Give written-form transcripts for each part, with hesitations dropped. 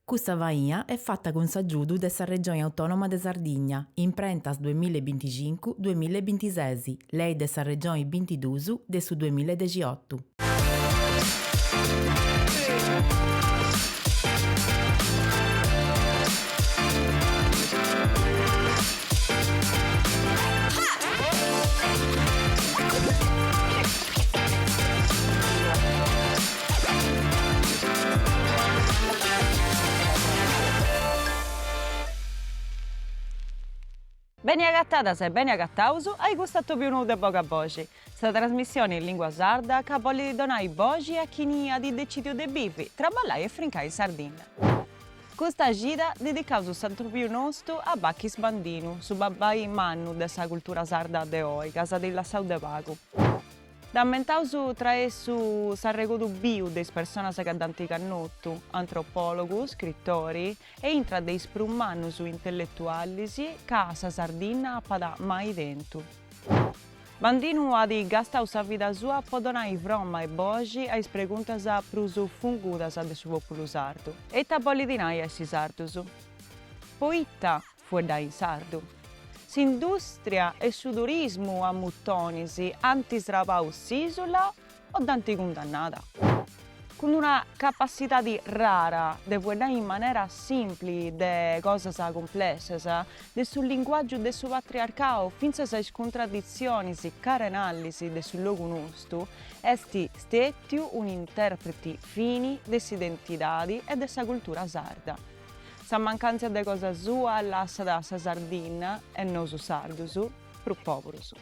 Custa faina est fata cun s'agiudu de sa Regioni Autònoma de Sardigna, Imprentas duamilla e binticincu, duamilla e bintises, Lei de sa Regioni bintiduus de su duamilla e dexiotu. Beni agatadas e beni agataus a custu atobiu nou de Bogaboxi, sa trasmissioni in lingua sarda ca bolit donai boxi a chini at decidiu de bivi, traballai e frincai in Sardinna. Custa cida dedicaus s'atobiu nostu a Bachis Bandinu, su babbai mannu de sa cultura sarda de oi, ca s'at lassau de pagu. Dd'ammentaus traessu s'arregodu biu de is personas ca dd'ant cannotu, antropòlogu, scritori e intra de is prus mannus intelletualis ca sa Sardinna apat mai tentu. Bandinu at gastau sa vida sua po donai froma e boxi a is preguntas prus fungudas de su pòpulu sardu. E ita bolit nai essi sardus? Poita fueddai in sardu. S'indùstria e su turismu a mutonis ant srapau s'ìsula o dd'ant cundannada? Cun una capassidadi rara de fueddai in manera simpli de cosas cumplessas, de su linguàgiu de su patriarcau fintzas a is cuntraditzionis carenalis de su logu nostu, est stètiu un'intèrpreti fini de s'identidadi e de sa cultura sarda. Sa mancàntzia de cosa sua lassat sa Sardinna e nosu sardus prus pòburus.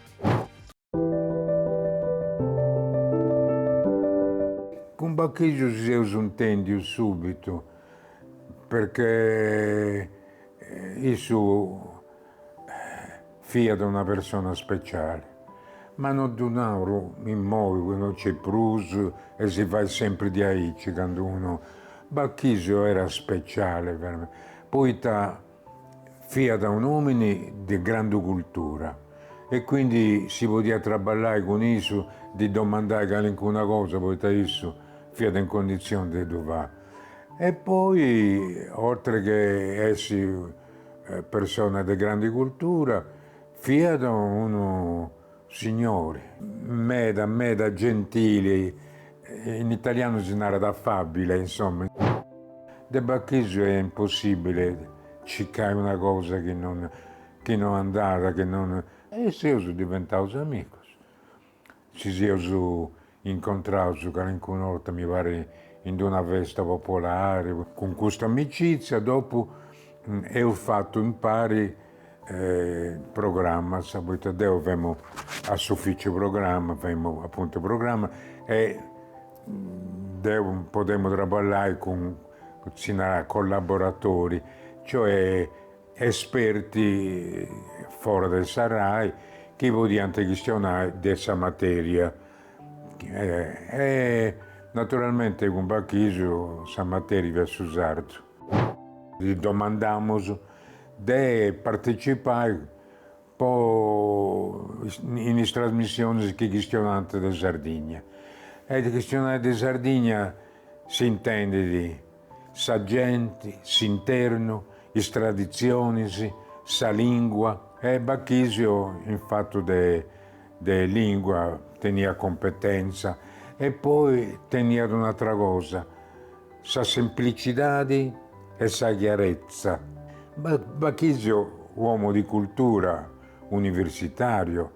Cun Bachisio si seus intendius subitu, perché issu fiat una persona speciali, ma no ddu naru immoi, no nc'est prus e si fait sempri diaici candu unu, Bachisio era speciale veramente, poita fiat un'omini de grandu cultura e quindi si podiat traballai cun issu, ddi domandai calincuna cosa poita issu fiat in condizioni de ddu fai. E poi oltre che essi persona de grandi cultura, fiat unu signori, meda meda gentili, in italianu si narat affabile, insomma. De Bachisio est impossibile circai una cosa chi non chi non andat, chi non. E seus diventaus amigus. Si seus incontraus calincuna 'orta, mi parit, in d'una festa popolari. Cun custa amicizia dopu eus fatu impari programmas, poita deu femu a s'uficiu programma, femu apuntu programma e deu podemu traballai cun, si narat, collaboratori, cioè esperti fora de sa Rai chi podiant chistionai de sa materia e naturalmente cun Bachisio sa materia fiat su sardu. Ddi domandamus de partecipai po in is trasmissionis chi chistionant de Sardigna e de chistionai de Sardigna s'intendit sa genti, s'internu, is traditzionis, sa lingua e Bachisio in fatu de de lingua teniat competenza e poi teniat un'atra cosa, sa semplicidadi e sa chiarezza. Bachisio uomo di cultura, universitario,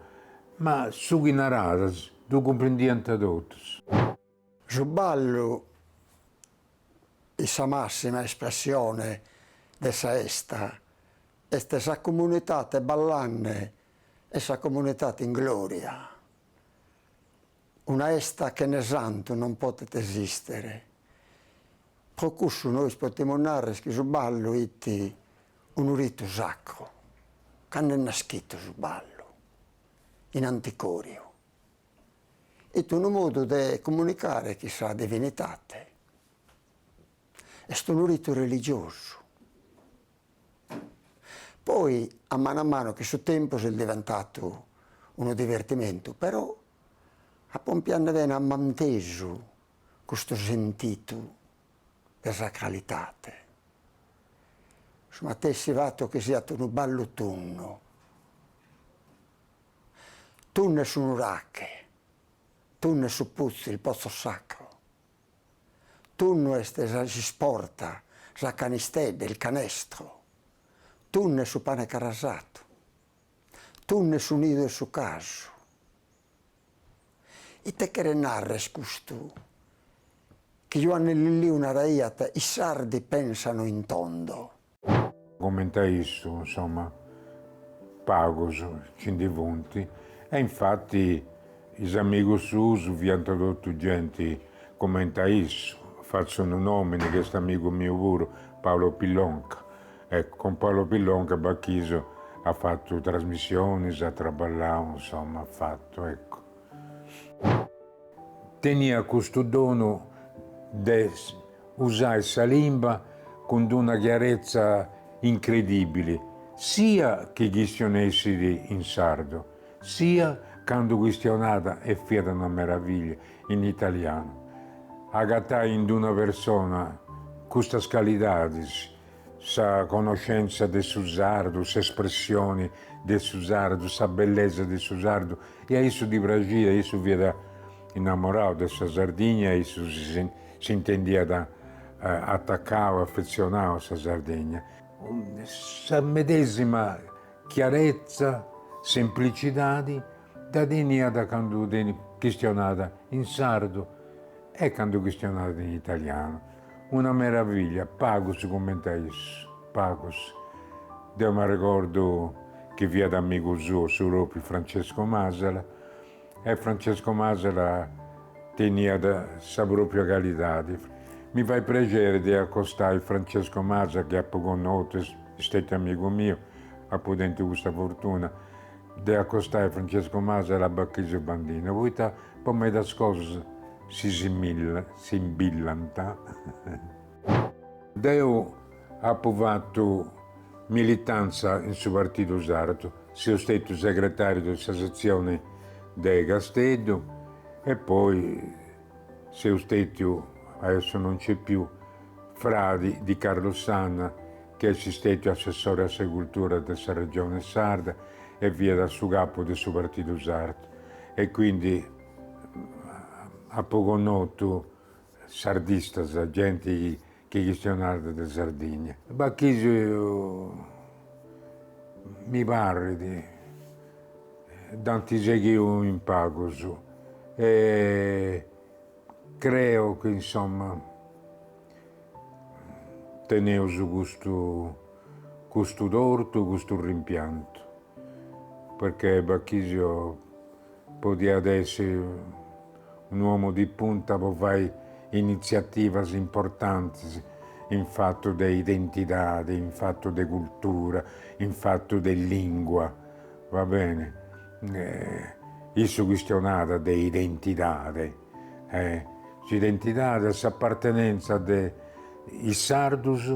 ma su chi narat ddu cumprendiant totus. Su ballu in sa massima espressione de sa 'esta est sa comunitate ballande e sa comunitate in gloria. Una 'esta chene santu non potet esistere. Pro cussu nois potimus narrer chi su ballu 'it unu ritu sacru, cando est naschitu su ballu, in anticoriu. 'It unu modu de comunicare chin sa divinitate. Est unu ritu religiosu. Poi a manu a manu chin su tempus est diventatu unu divertimentu, però apompiande bene at mantesu custu sentitu de sacralitate. Su matessi fatu chi siat unu ballu tunnu. Tunnu est su nurache, tunnu est su putzu, il pozzo sacro. Tunnu est s'isporta, sa canistedda, il canestro. Tunnu est su pane carasatu. Tunnu est su nidu 'e su casu. Ite cheret narrer custu chi Giuanne Lilliu naraiat i sardi pensano in tondo? Comente a issu, insoma, pagus nci ndi funt e infati is amigus suus fiant totu genti comente a issu, fatzu unu nomini chi est amigu miu puru, Paolo Pillonca, ecco, cun Paolo Pillonca Bachisio at fatu trasmissionis, at traballau, insoma, at fatu, ecco. Teniat custu donu de usai sa limba cun d'una chiarezza incredibili, sia chi chistionessit in sardu, sia candu chistionat, e fiat una meraviglia, in italianu. Agatai in d'una persona custas calidadis, sa conoscenza de su sardu, s'espressioni de su sardu, sa bellesa de su sardu, e a issu ddi praxiat, issu fiat innamorau de sa Sardigna e issu s'intendiat atacau, afetzionau a sa Sardigna. Sa medesima chiarezza, semplicidadi, dda teniat candu chistionat in sardu e candu chistionat in italianu. Una meraviglia, pagus cumenti a issu, pagus. Deu m'arregordu chi fiat amigu suo su propriu Francesco Masala e Francesco Masala teniat sa propria calidadi. Mi fait prexeri de acostai Francesco Masala chi apu connotu, est stetiu amigu miu, apu tentu custa fortuna de acostai Francesco Masala a Bachisio Bandinu, poita po medas cosas si simbillant. Deu apu fatu militanza in su Partidu Sardu, seu stetiu segretariu de sa setzioni de Casteddu e poi seu stetiu, adesso non c'è più, fradi di Carlo Sanna chi est stetiu assessore a sa cultura de sa Regione Sarda e fiat su capu de su Partidu Sardu e quindi apu connotu sardistas, genti chi chistionat de Sardigna. Bachisio mi parrit dd'ant sighiu in pagus e creo chi insomma teneus custu custu tortu, custu rimpiantu, perché Bachisio podiat essi unu omu di punta po fai initziativas importantis in fatu de identidadi, in fatu de cultura, in fatu de lingua, va bene, issu chistionat de identidade, s'identidade, s'apartenenza de is sardus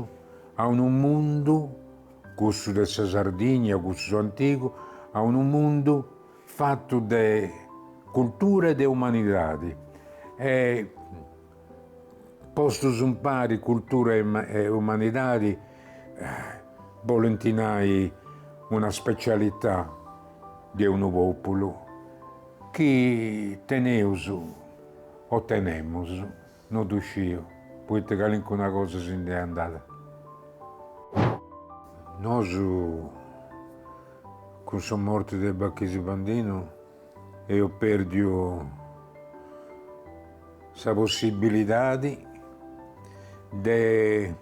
a unu mundu, cussu de sa Sardigna, cussu antigu, a unu mundu fatu de cultura e de umanidadi e postus impari cultura e umanidadi bolint nai una specialità de unu populu chi teneus o tenemus, no ddu sciu, poita calincuna cosa si nd'est andada. Nosu cun sa morti de Bachisio Bandinu eus perdiu sa possibilidadi de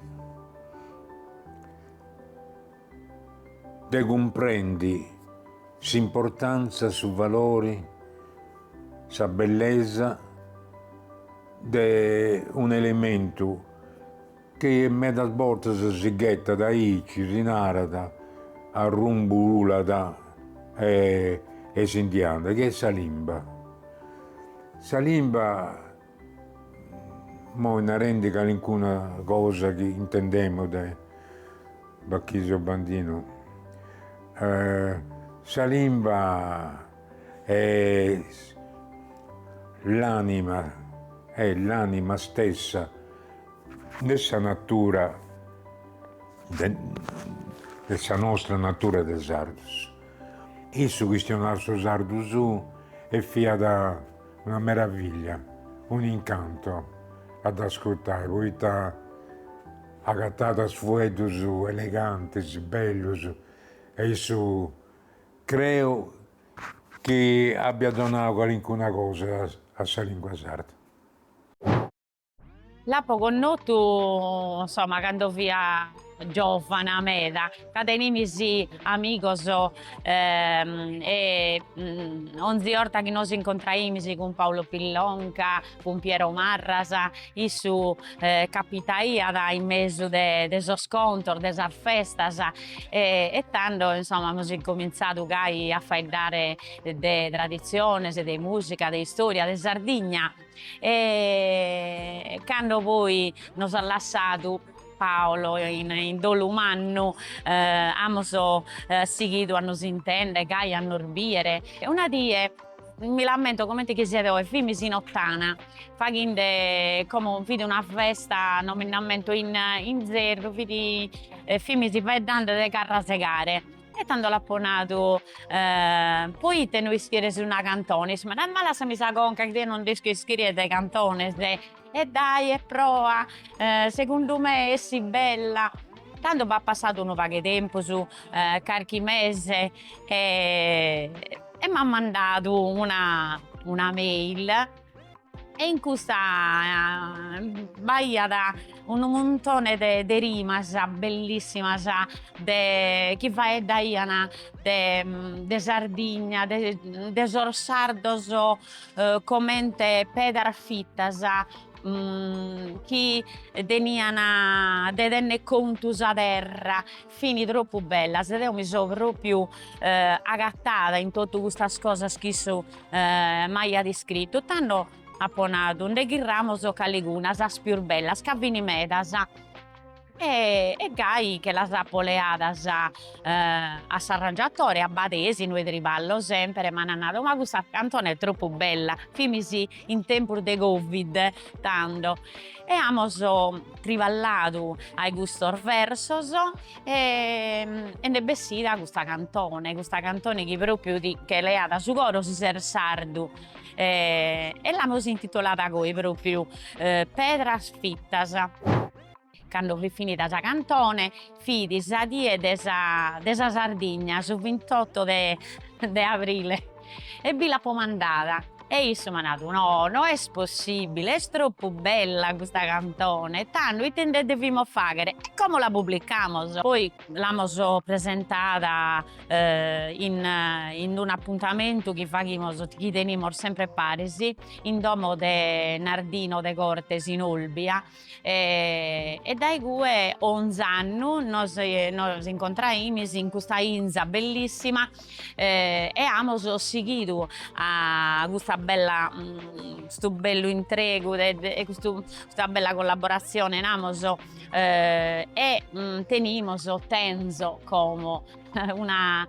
de cumprendi s'importanza, su valori, sa bellesa de un'elementu chi medas bortas si ghetat aici, si narat, arrumbulat e e si ndi andat, chi est sa limba. Sa limba, immoi narendi calincuna cosa chi intendemu de Bachisio Bandinu, sa limba est l'anima, est l'anima stessa de sa natura. de de sa nostra natura de sardos. Issu chistionat su sardu suu e fiat una meraviglia, un'incanto a dd'ascurtai, poita agatat fueddus elegantis, bellus, e issu creu chi abiat donau calincuna cosa a sa lingua sarda. L'apo connotu, insoma, cando fia giòvana meda, ca tenimis amigos e onzi 'orta chi nos incontraimis cun Paolo Pillonca, cun Piero Marras, issu capitaiat in mesu de sos contos, de sas festas e tando, insoma, amus incomintzadu gai a faeddare de traditziones, de musica, de istoria, de Sardigna E cando poi nos at lassadu Paolo in in dolu mannu amus sighidu a nos intender gai a nos biere. Una die mi l'ammento comente chi siat oe, fimis in Ottana faghende como fit una festa, non mi nd'ammento in in zerru fit fimis faeddende de carrasegare E tando l'apo nadu, Poite no iscries una cantone? Issu m'at nadu, ma lassami sa conca chi deo non nd'isco iscriere de cantones. E dai e proa, segundu me essit bella. Tando b'at passadu unu pagu 'e tempus, carchi mese, e m'at mandadu una una mail E in custa b'aiat unu muntone de de rimas bellissimas de chi faeddaian de de Sardigna, de de sos sardos comente pedras fittas chi tenian de tenner contu sa terra, fin tropu bellas e deo mi so propriu agatada in totu custas cosas chi issu m'aiat iscritu, tando apo nadu nde chirramos caliguna, sas pius bellas, ca fin medas e e gai che las apo leadas a s'arrangiatore, a Badesi, inue triballo sempre, e m'an nadu, ma custa cantone est tropu bella, fimis in tempus de covid tando e amos triballadu ai custos versos e nd'est bessida custa cantone, custa cantone chi propriu ti che leat su coro si ses sardu e l'amus intitolada goi propriu Pedras fittas. Cando fit finida sa cantone fit sa die de sa de sa Sardigna, su vintotto de de abrile e bi l'apo mandada E issu m'at nadu, no, no est possibile, est tropu bella custa cantone, tando ite nde devimus faghere? E como la publicamos. Poi l'amus presentada in in un'apuntamentu chi faghimus, chi tenimus sempre paris, in domo de Nardino Degortes in Olbia E dae cue onz'annu nos nos incontraimis in custa 'inza bellissima e amus sighidu a custa bella custu bellu intregu de custu custa bella collaboratzione namus e tenimus tenzo como una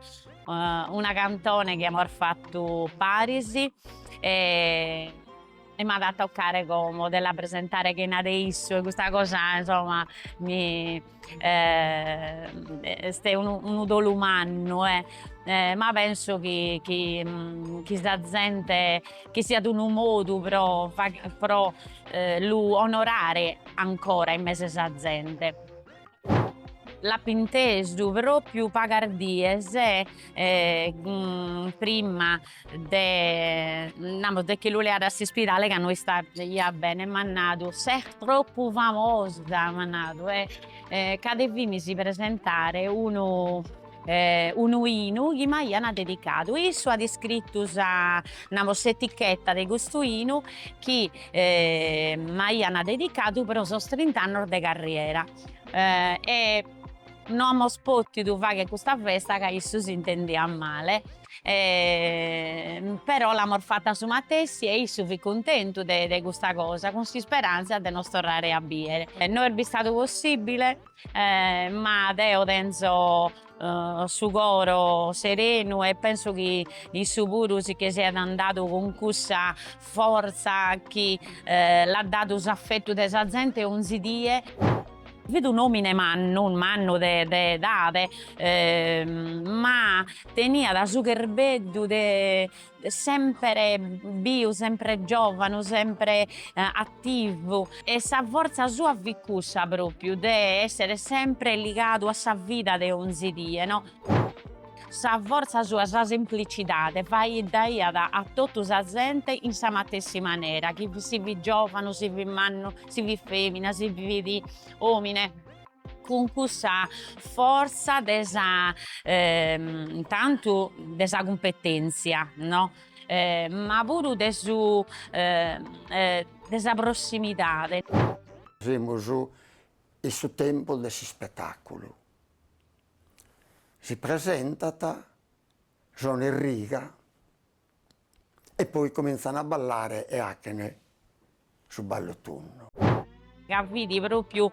una cantone chi amus fatu paris e E m'at a toccare como de la presentare chena de issu e custa cosa insomma mi est unu unu dolu mannu eh ma penso chi chi chi sa zente chi siat unu modu pro fagher pro lu onorare ancora in mesu 'e sa zente. L'apo intesu pròpiu pagas dies prima de namus de che lu leare a s'ispidale ca no istaiat bene e m'at nadu ses tropu famosa m'at nadu e ca devimis presentare unu unu 'inu chi m'aian dedicadu. Issu at iscritu sa namus s'etichetta de custu 'inu chi m'aian dedicadu pro sos trint'annos de carriera e no amus pòtidu fagher custa festa ca issu s'intendiat male però l'amus fata su matessi e issu fit cuntentu de de custa cosa cun s'isperanzia de nos torrare a biere. No est bistadu possibile ma deo tenzo su coro serenu e penso chi issu puru si che siat andadu cun cussa fortza chi l'at dadu s'affettu de sa zente onzi die. Fit un'omine mannu, mannu de de edade, ma teniat su cherbeddu de sempre biu, sempre giovanu, sempre attivu e sa fortza sua fit cussa propriu de essere sempre ligadu a sa vida de onzi die no. Sa fortza sua, sa semplicidade, faeddaiat a totu sa zente in sa matessi manera, chi si fit giovanu, si fit mannu, si fit femina, si fit omine, cun cussa fortza de sa intantu de sa cumpetenzia no, ma puru de su de sa prossimidade. Semus in su tempus de s'ispetàculu. Si presentat, sona 'e riga e poi comintzan a ballare e 'achen su ballu tundu. Ca fit propriu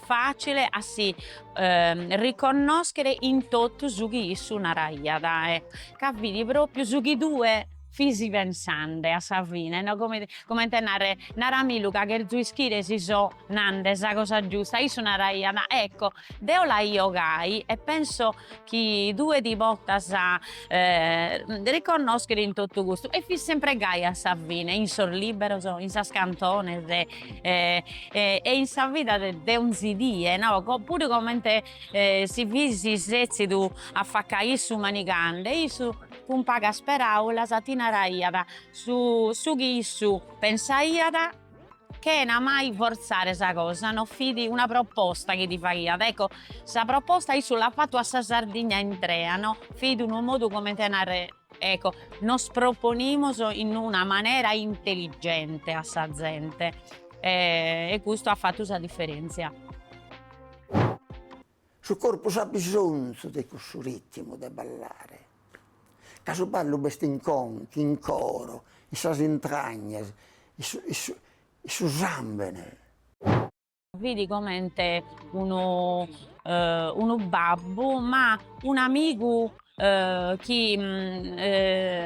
facile a si riconnoschere in totu su chi issu naraiat, ca fit propriu su chi tue fis pensende a sa fine, no, comente narrer, naramilu ca cherzo ischire si so nande sa cosa giusta, issu naraiat, ecco, Deo la 'io gai e penso chi tue ti potas riconnoschere in totu custu e fit sempre gai a sa fine, in sos liberos, in sas cantones e in sa vida de onzi die no, puru comente si fis setzidu a facca a issu manigande, issu cun pagas peraulas ti naraiat su su chi issu pensaiat chena mai fortzare sa cosa, no fit una proposta chi ti faghiat, ecco, sa proposta issu l'at fatu a sa Sardigna intrea, no, fit unu modu comente narrer, ecco, nos proponimus in una manera intelligente a sa zente e custu at fatu sa differentzia. Su corpus at bisonzu de cussu ritmu de ballare, ca su ballu b'est in conca, in coro, in sas intragnas, in su in su in su sambene. Fit comente unu unu babbu, ma un'amigu chi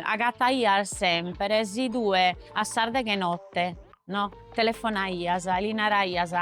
agataias sempre si tue a sas deghe 'e notte no, telefonaias e li naraias,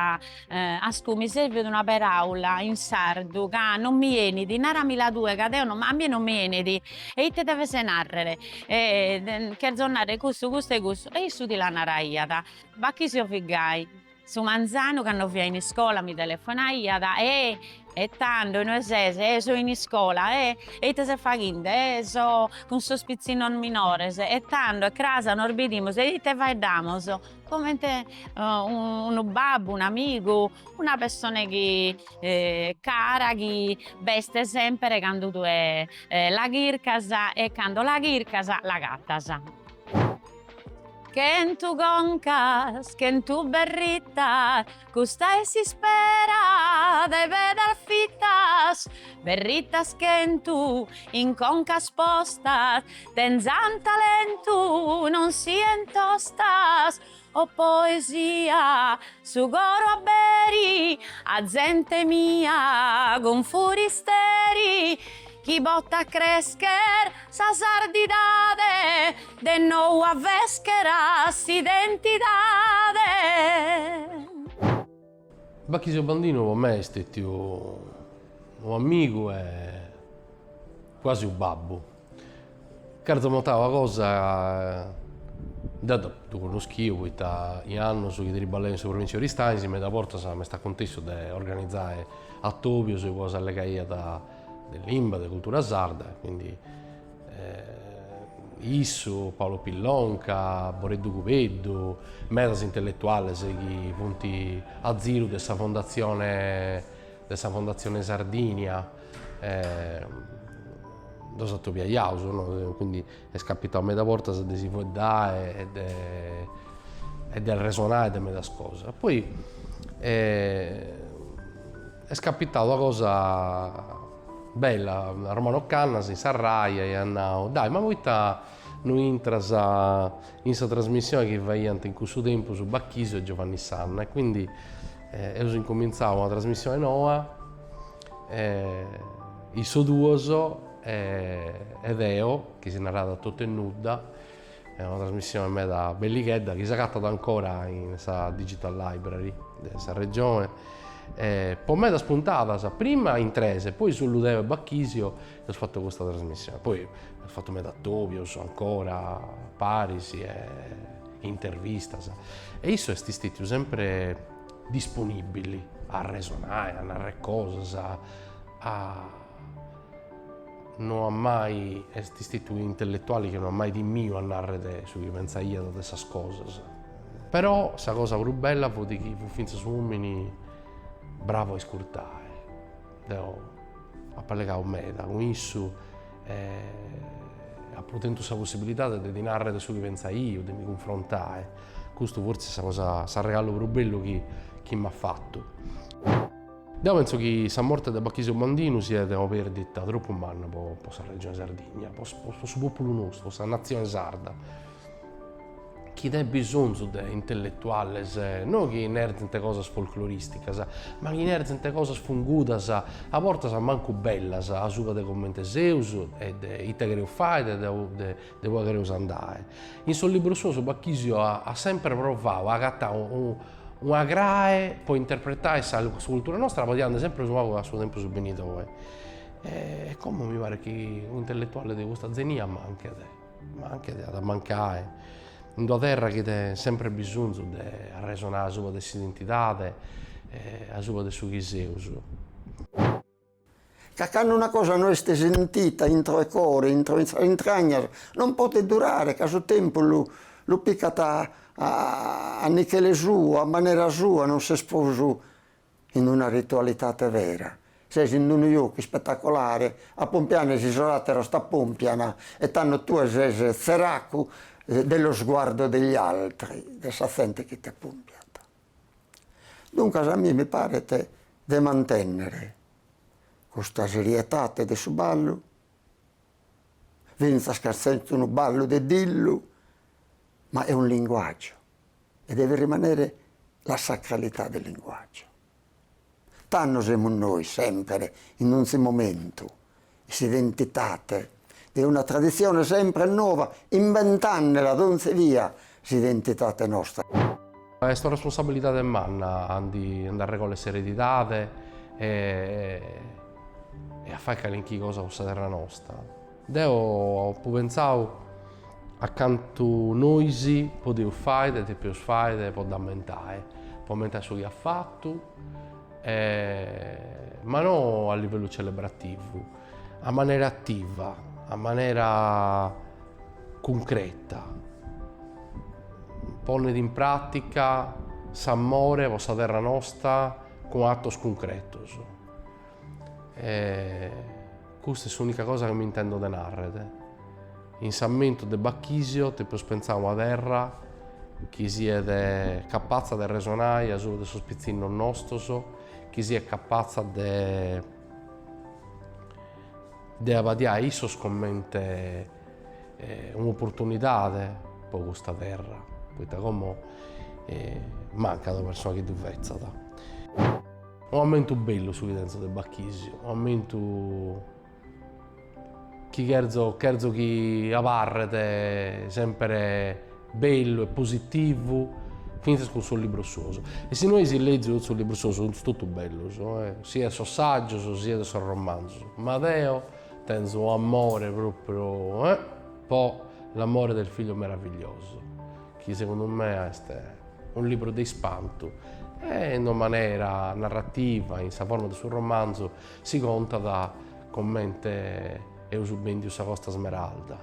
ascu mi servit una peraula in sardu ca non mi 'enit, naramila tue ca deo a mie non mi 'enit, e ite deves narrer, cherzo narrer custu custu e custu, e issu ti la naraiat, Bachisio fit gai Su manzanu cando fia in iscola mi telefonaiat, e e tando inue ses, e so in iscola, e e ite ses faghende, e so cun sos pitzinnos minores, e tando e cras nos bidimus e ite faeddamos, comente unu babbu, un'amigu, una pessone chi cara chi b'est sempre cando tue la chircas e cando la chircas l'agatas. Chentu concas, chentu berritas, custa est s'ispera de medas fitas, berritas chentu in concas postas, tenzant talentu, non sient tostas, o poesia, su coro abberi a zente mia cun furisteri chi potat crescher sa sardidade de nou avescher a s'identidade. Bachisio Bandinu po mei est stetiu u' amigu e quasi u' babbu. Cherzo ammontai una cosa, deu ddu connoschiu poita in annus chi triballai in sa provincia de Aristanis meda bortas m'est acontessiu de organizai atobius po s'allegaiat de limba, de cultura sarda, quindi issu, Paolo Pillonca, Boreddu Cubeddu, medas intelletuales chi funt a ziru de sa fondatzione de sa Fondatzione Sardinia, ddos atobiaiaus, no, quindi est capitau meda bortas de si fueddai e de e de arresonai de medas cosas. Poi est capitau una cosa bella, Romano Cannas in sa Rai aiat nau, dai ma poita no intras in sa trasmissione chi faiant in cussu tempus Bachisio e Giovanni Sanna e quindi eus incumintzau una trasmissione noa, issos duos e deo, chi si narat Totu e Nudda, est una trasmissione meda bellighedda chi s'agatat ancora in sa Digital Library de sa Regione. Po medas puntadas, prima in tres, poi solu deo e Bachisio eus fatu custa trasmissione, poi eus fatu meda atobios ancora paris e intervistas e issu est stetiu sempre disponibili a arresonai, a narrer cosas, a no at mai, est stetiu un'intelletuali chi no at mai timiu a narrer su chi pentzaiat de sas cosas. Però sa cosa prus bella fut chi fut fintzas un'omini bravu a iscurtai. Deo apu allegau meda cun issu e apu tentu sa possibilidade de ddi narrer su chi pentzaio, de mi cunfrontai. Custu fortzis est sa cosa, s'arregalu prus bellu chi chi m'at fatu. Deo pentzo chi sa morte de Bachisio Bandinu siat una perdita tropu manna po po sa Regione Sardigna, po po su populu nostru, po sa natzione sarda, chi tenet bisonzu de intelletuales no chi nerzent cosas folcloristicas, ma chi nerzent cosas fungudas, a bortas mancu bellas, asuba de comente seus e de ite chereus fai e de de de ue chereus andai. In sos libros suos Bachisio at sempre provau a agatai una crae po interpretai sa cultura nostra apodiande sempre unu pagu a su tempus benidore. E como mi paret chi un'intelletuale de custa zenia manchet, manchet e at a mancai in d'una terra chi tenet sempre bisonzu de arresonai asuba de s'identidade e asuba de su chi seus. Ca cando una cosa no est sentita intro 'e coro, intro 'e sas intragnas, non podet durare ca su tempus lu lu picat a a nichele suo, a manera sua, non ses prus in una ritualitate vera, ses in unu jocu ispetacolare, apompiande si sos ateros t'apompian e tando tue ses tzeracu dello sguardo degli altri, de sa zente chi t'apompiat. Duncas a mie mi paret de mantènnere custa serietate de su ballu, fintzas ca est unu ballu de dillu, ma è un linguaggio e deve rimanere la sacralità del linguaggio. Tando semus nois sempre, in onzi momentu, s'identitate de una traditzione sempre nova, imbentandela donzi via s'identitate nostra. Est una responsabilidade manna a ndi nd'arregolli s'eredidade e a fai calincuna cosa po sa terra nosta. Deo apu pentzau a cantu nois podeus fai e depeus fai po dd'ammentai, po ammentai su chi at fatu ma no a livellu celebrativu, a manera ativa, a manera cuncreta, ponnere in pratica s'amore po sa terra nosta cun atos cuncretos. E custa est s'unica cosa chi m'intendo de narrer. In s'ammentu de Bachisio depeus pentzai a una terra chi siet capatza de resonai asuba de sos pitzinnos nostos, chi siet capatza de de abadiai issos comente un'oportunidade po custa terra, poita como mancat una persona chi ddu fetzat. Un'ammentu bellu su chi tenzo de Bachisio, un'ammentu chi cherzo cherzo chi abarret sempre bellu e positivu fintzas cun sos libros suos. E si no eis lègidu totu sos libros suos sunt totu bellos, siat sos saggios siat sos romanzos, ma deo tenzo amore propriu po L'amore del figlio meraviglioso chi segundu me est unu libru de ispantu e in una manera narrativa, in sa forma de su romanzu, si contat comente eus bendiu sa Costa Smeralda,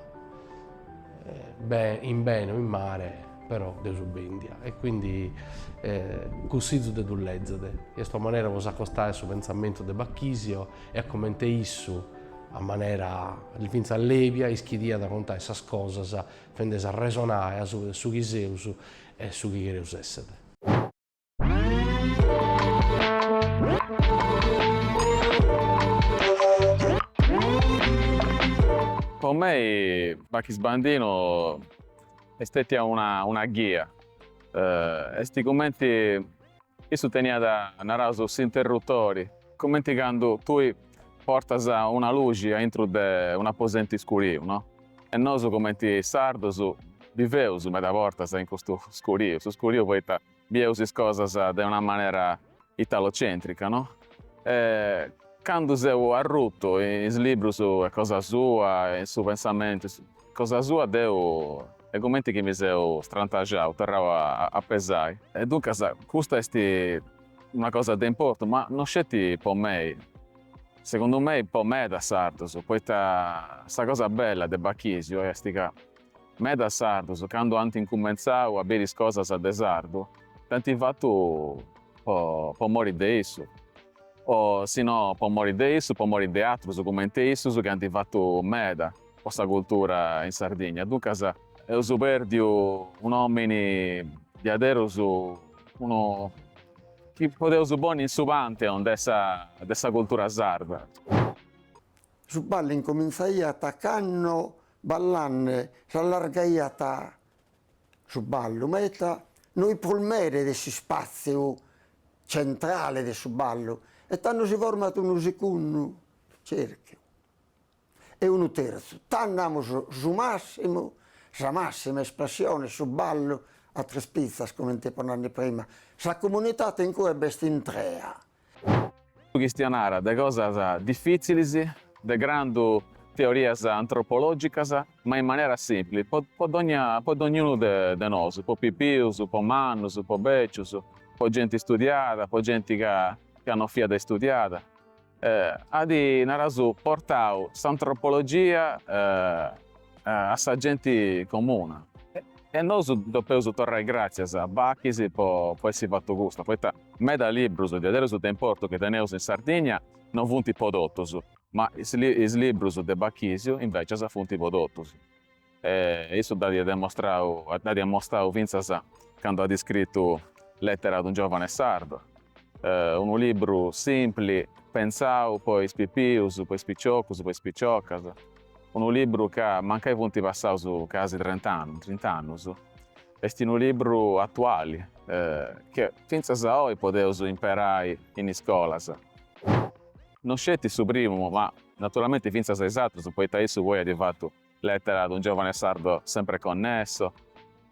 in bene o in male, però dd'eus bendia e quindi cussizu de ddu lezere, est una manera po s'acostai a su pentzamentu de Bachisio e a comente issu a manera fintzas lèbia ischidiat contai sas cosas fendesi arresonai asuba de su chi seus e su chi chereus essere. Po mei Bachis Bandinu est stetia una una ghia, est cumenti issu teniat naraus s'interrutori, cumenti candu tui portas una luxi aintru de un'aposentu iscuriu no, e nosu cumenti sardus biveus meda bortas in custu scuriu, su scuriu poita bieus is cosas de una manera. italocentrica, no? E candu seu arrutu in is librus e cosa sua, in su pensamentu cosa sua deu est cumenti chi mi seu strantaxau, torrau a pesai. E duncas custa est una cosa de importu, ma no sceti po mei, segundu mei po medas sardus, poita sa cosa bella de Bachisio est ca medas sardus candu ant incumentzau a biri is cosas de sardu dd'ant fatu po mori de issu, o si no po mori de issu, po mori de atrus cumenti issus chi ant fatu meda po sa cultura in Sardigna. Duncas eus perdiu un'omini diaderus unu chi podeus ponni in su pantheon de sa de sa cultura sarda. Su ballu incomintzaiat cando ballande s'allargaiat su ballu, meta no fit prus mere de s'ispàtziu centrale de su ballu e tando si format unu segundu cerchiu e unu terzu, tando amus su massimu, sa massima espressione, su ballu a tres pizas, comente apo nadu prima, sa comunidade in cue b'est intrea. Chistionat de cosas difitzilis, de grandu teorias antropologicas, ma in manera simpli, po po dogna po dognunu de de nosu, po pipius, po mannus, po becius, po genti studiada, po genti ca ca no fiat istudiada. At, naraus, portau s'antropologia a sa genti comuna e nosu depeus torrai gratzias a Bachis po essi fatu custu, poita meda librus diaderus de importu chi teneus in Sardigna no funt po totus, ma is librus de Bachisio invecias funt po totus. E issu dd'at demostrau, dd'at amostau fintzas candu at scritu Lettera ad un giovane sardo, unu libru simpli, pentzau po is pipius, po is piciocus, po is piciocas, unu libru ca mancai funt passaus casi trent'annus, trint'annus, est unu libru atuali che fintzas a oi podeus imperai in is scolas. No sceti su primu, ma naturalmenti fintzas is atrus, poita issu poi at fatu Lettera ad un giovane sardo sempre connesso,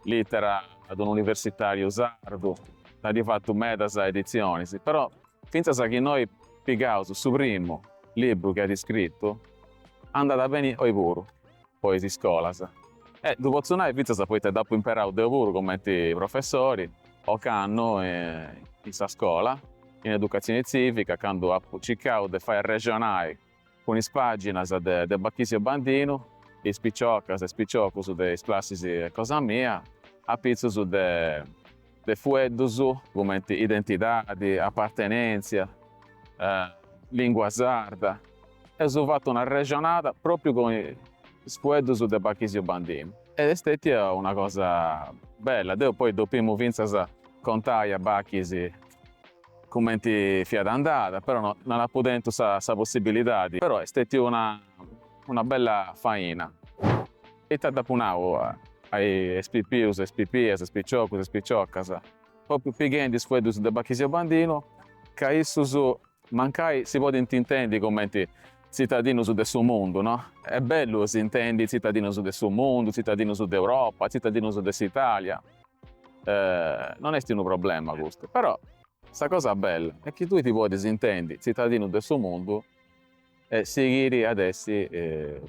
Littera ad un universitariu sardu, nd'at fatu medas editzionis, però fintzas chi noi pigaus su primu libru chi at scritu, andat beni oi puru po is iscolas. E ddu potzu nai fintzas poita dd'apu imperau deu puru cumenti professori, ocannu in sa scola, in educatzioni tzivica, candu apu circau de fai arrexonai Cun is pàginas de Bachisio Bandinu, is piciocas e is piciocus de is classis cosa mia, apitzus de de fueddus cumenti identidadi, apartenèntzia, lìngua sarda, eus fatu un'arrexonada pròpriu cun is fueddus de Bachisio Bandinu e est stètia una cosa bella, deu poi depimu fintzas contai a Bachis cumenti fiat andada, però no non apu tentu sa sa possibilidadi, però est stetiu una una bella faina. Ita dd'apu nau a is pipius, a is pipias, a is piciocus, a is piciocas, propriu pighendi is fueddus de Bachisio Bandinu, ca issus mancai si podint intendi cumenti tzitadinus de su mundu, no? Est bellu si intendi tzitadinus de su mundu, tzitadinus de Europa, tzitadinus de s'Italia, non est unu problema custu, però sa cosa bella est chi tui ti podis intendi tzitadinu de su mundu e sighiri ad essi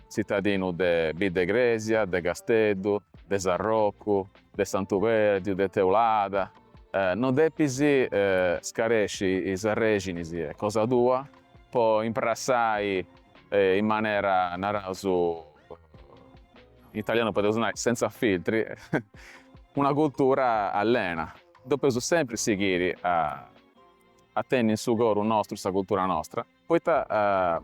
tzitadinu de Bidd'e Cresia, de Casteddu, de Sarrocu, de Santu Perdiu, de Teulada, non depis scaresci is arrexinis cosa tua po imprassai in manera, naraus, in italianu podeus nai senza filtri, una cultura allena. Depeus sempri sighiri a a tenni in su coru nostru sa cultura nostra, poita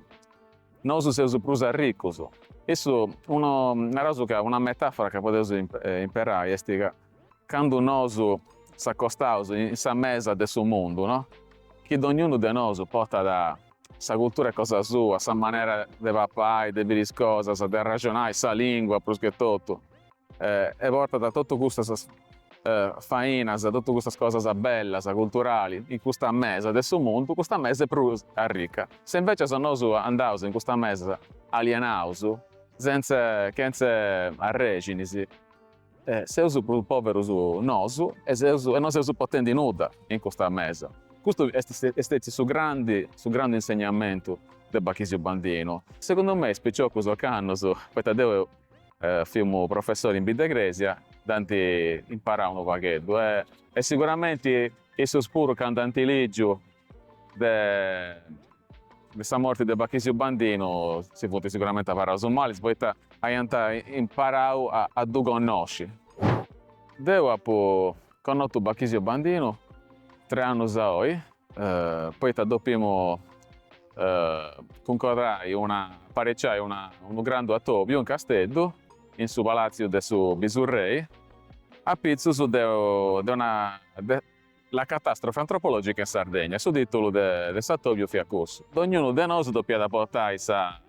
nosu seus prus arricus. Issu, unu, naraus ca una metafora ca podeus imperai est ca candu nosu s'acostaus in sa mesa de su mundu, no, chi dognunu de nosu portat sa cultura cosa sua, sa manera de papai, de biri is cosas, de arraxonai, sa lingua prus che totu, e portat totu custas fainas, totu custas cosas bellas, culturali, in custa mesa de su mundu, custa mesa est prus arrica. Se invecias nosu andaus in custa mesa alienaus, sentza, chentza arrexinis, seus prus poberus nosu e seus e no seus portendi nudda in custa mesa. Custu est stetiu su grandi su grandu insegnamentu de Bachisio Bandinu. Segundu mei is piciocus ocannu, poita deu fimu professori in Bidd'e Cresia, dd'ant imparau unu pagheddu e siguramenti issus puru candu ant ligiu de de sa morti de Bachisio Bandinu si funt siguramenti abarraus malis poita aiant imparau a ddu connosci. Deu apu connotu Bachisio Bandinu tre annus a oi, poita dopimu cuncordai una, apariciai una unu grandu atobiu in Casteddu, in su palatziu de su Visurrei, apitzus de de una de La catastrofe antropologica in Sardegna, su titulu de s'atobiu fiat cussu. Dognunu de nosu dopiat portai sa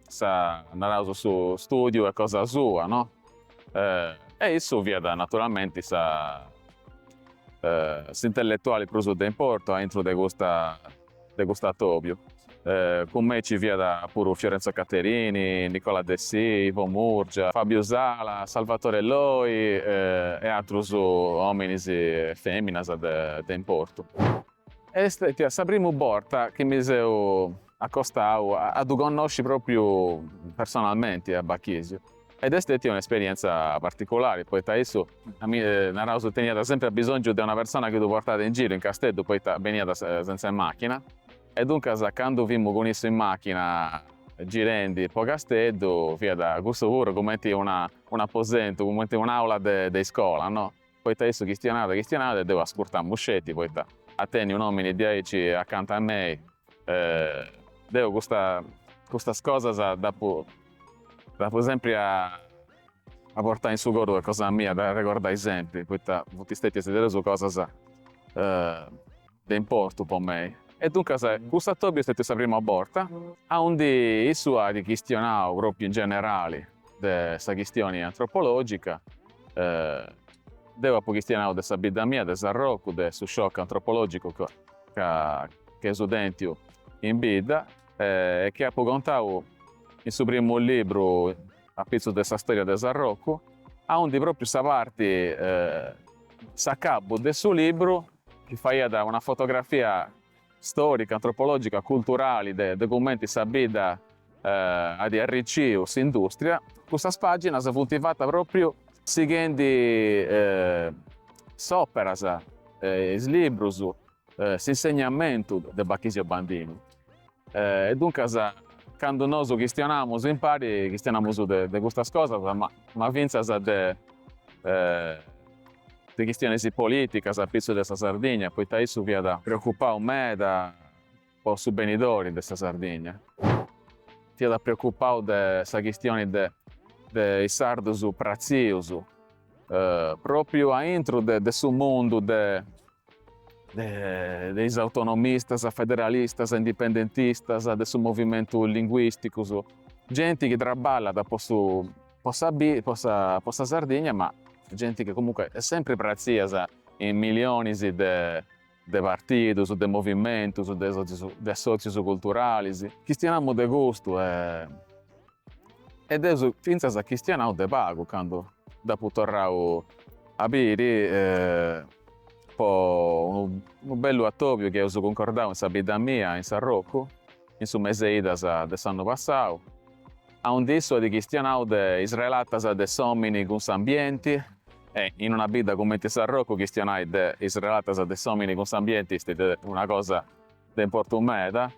sa naraus su studiu e cosa sua no e issu fiat naturalmenti sa s'intelletuali prus de importu aintru de custa de custu atobiu. Cun mei ci fiat puru Fiorenzo Caterini, Nicola Dessì, Ivo Murgia, Fabiu Sala, Salvatore Loi e atrus ominis e feminas de importu. Est stetia sa primu borta chi mi seu acostau a ddu connosci propriu personalmenti a Bachisio ed est stetia un'esperienza particulari poita issu naraus teniat sempri abisongiu de una persona chi ddu portat in giru in Casteddu poita beniat senza 'e macchina e duncas candu fimu cun issu in macchina girendi po Casteddu fiat cussu puru cumenti una un'aposentu cumenti un'aula de iscola no poita issu chistionat chistionat e deu ascurtamu sceti poita a tenni un'omini diaici acanta a mei deu custa custas cosas dd'apu dd'apu sempri a a portai in su coru de cosa mia, de arregordai sempri, poita funt stetias diaderus cosas de importu po mei. E duncas custu atobiu est stetiu sa prima borta aundi issu at chistionau propriu in generali de sa chistioni antropologica, deu apu chistionau de sa bidda mia, de Sarrocu, de su shock antropologicu ca eus tentu in bidda e chi apu contau in su primu libru apitzus de sa storia de Sarrocu, aundi propriu sa parti, s'acabu de su libru, chi faiat una fotografia storica, antropologica, culturali de cumenti sa bidda at arriciu s'industria, custas paginas funt fatas propriu sighendi s'operas, is librus, s'insegnamentu de Bachisio Bandinu. E duncas candu nosu chistionamus impari chistionamus de custas cosas ma ma fintzas de de chistionis politicas apitzus de sa Sardigna, poita issu fiat preocupau meda po su benidori de sa Sardigna. Fiat preocupau de sa chistioni de de is sardus pratzius propriu aintru de su mundu de de is autonomistas, federalistas, indipendentistas, de su movimentu linguisticu, genti chi traballat po su po sa po sa po sa Sardigna ma genti chi comunque est sempri pratzia in milionis de de partidus, de movimentus, de de assotzius culturalis. Chistionamus de custu e e dd'eus fintzas chistionau de pagu candu dd'apu torrau a biri po unu unu bellu atobiu chi eus cuncordau in sa bidda mia, in Sarrocu, in su mesi 'e idas de s'annu passau, aundi issu at chistionau de is relatas de s'omini cun s'ambienti e in una bidda cumenti Sarrocu chistionai de is relatas de s'omini cun s'ambienti est una cosa de importu meda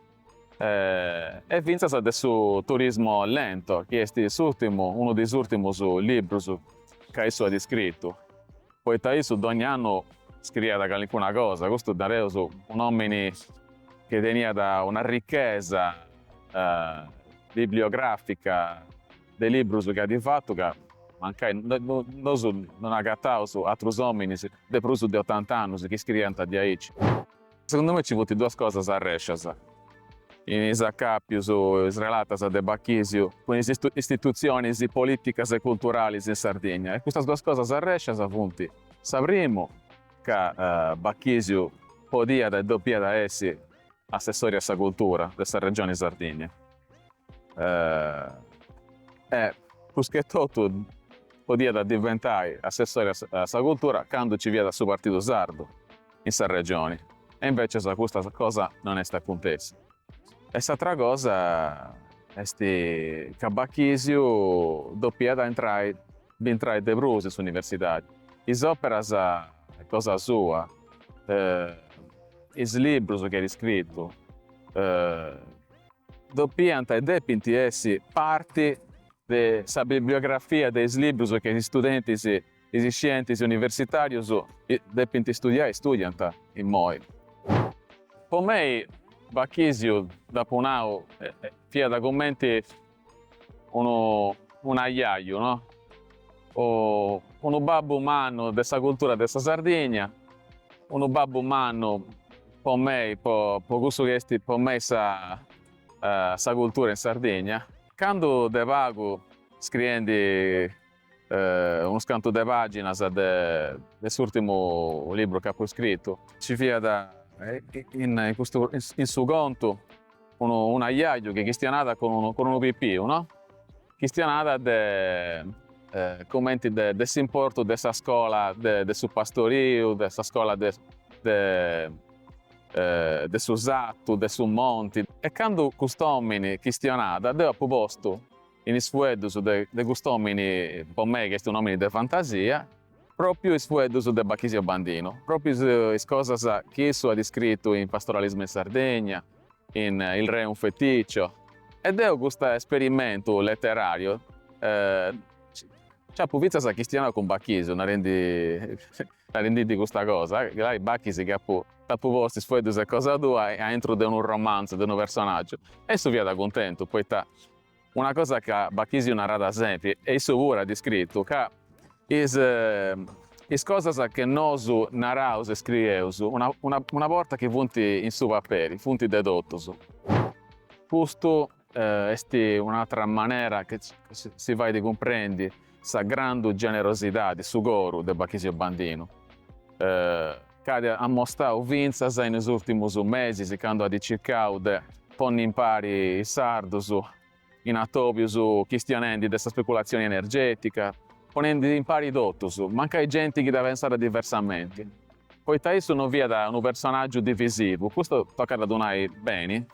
e fintzas de su turismo lento chi est s'urtimu unu de is urtimus librus ca issu at scritu poita issu dogna annu scriiat calincuna cosa, custu nareus un'omini chi teniat una richesa bibliografica de librus chi at fatu ca mancai nosu non agataus atrus ominis de prus de otant'annus chi scriiant diaici. Segundu mei ci funt duas cosas arrescias in is acapius, is relatas de Bachisiu cun is istitutzionis politicas e culturalis in Sardigna e custas duas cosas arrescias funt, sa primu, ca Bachisiu podiat e dopiat essi assessori a sa cultura de sa Regioni Sardigna e prus che totu podiat diventai assessori a sa cultura candu ci fiat su Partidu Sardu in sa Regioni. E invecias custa cosa non est acuntessia. E s'atra cosa est ca Bachisiu dopiat intrai, bintrai de prus in s'universidadi. Is operas cosa sua, is librus chi at scritu, dopiant e depint essi parti de sa bibliografia de is librus chi is studentis, is scientis universitarius depint studiai e studiant immoi. Po mei Bachisiu, dd'apu nau, fiat cumenti unu un'ajaju, no? Unu babbu mannu de sa cultura de sa Sardigna, unu babbu mannu po mei, po cussu chi est po mei sa sa cultura in Sardigna. Candu de pagu scriendi unus cantu de paginas de de s'urtimu libru chi apu scritu, nci fiat in custu in su contu unu unu ajaju chi chistionat cun unu cun unu pipiu no, chistionat de cumenti de de s'importu de sa scola de de su pastoriu, de sa scola de de de su satu, de su monti. E candu cust'omini chistionat deu apu postu in is fueddus de de cust'omini, po mei chi est un'omini de fantasia, propriu is fueddus de Bachisio Bandinu, propriu is cosas chi issu at scritu in Pastoralismo in Sardegna, in Il re è un feticcio. E deu custu esperimentu leterariu nc'apu fintzas chistionau cun Bachisio narendi narendiddi custa cosa, gai Bachis chi apu t'apu postu is fueddus de cosa tua aintru de unu romanzu, de unu personaggiu. E issu fiat cuntentu, poita una cosa ca Bachisio narat sempri, e issu puru at scritu, ca is is cosas chi nosu naraus e scrieus una una borta chi funt in su paperi funt de totus. Custu est un'atra manera chi si fait cumprendi sa grandu generosidadi, su coru de Bachisio Bandinu, ca at ammostau fintzas in is urtimus mesis candu at circau de ponni impari is sardus in atobius chistionendi de sa speculatzioni energetica, ponendi impari totus, mancai genti chi dda pensat diversamenti, poita issu no fiat unu personaggiu divisivu, custu tocat a ddu nai beni,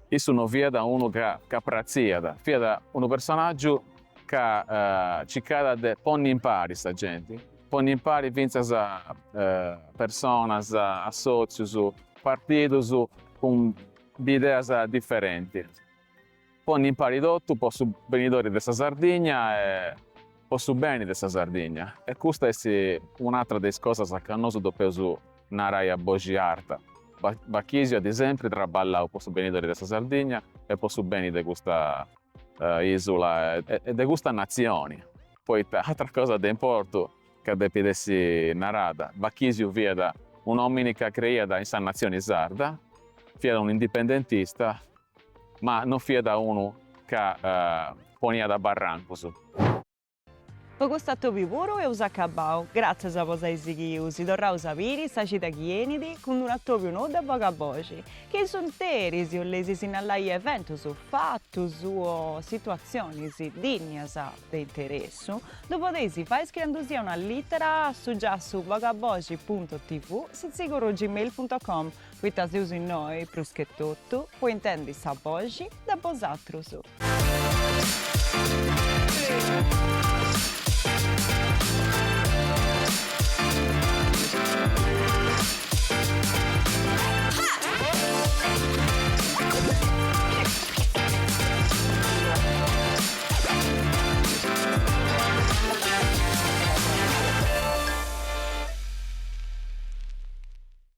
issu no fiat unu ca ca pratziat, fiat unu personaggiu ca circat de ponni impari sa genti, ponni impari fintzas personas, assotzius, partidus cun bideas diferentis. Ponni impari totu po su benidori de sa Sardigna e po su beni de sa Sardigna. E custa est un'atra de is cosas ca nosu depeus narai a boxi arta. Bachisio at sempri traballau po su benidori de sa Sardigna e po su beni de custa isula e de custa natzioni, poita atra cosa de importu ca depit essi narada, Bachisio fiat un'omini ca creiat in sa natzioni sarda, fiat un'indipendentista, ma no fiat unu ca poniat barrancus. Po custu atobiu puru eus acabau, gràtzias po s'ai sighiu, si torraus a biri sa cida chi 'enit cun d'unu atobiu nou de Boga Boxi, chi in s'interis 'olleis sinnalai eventus, fatus o situatzionis dignas de interessu, ddu podeis fai scriendusì una lìtera a su giassu bogaboxi punto tv sitziguru gmail punto com Poita seus innoi, prus che totu, po intendi sa boxi de bosatrus.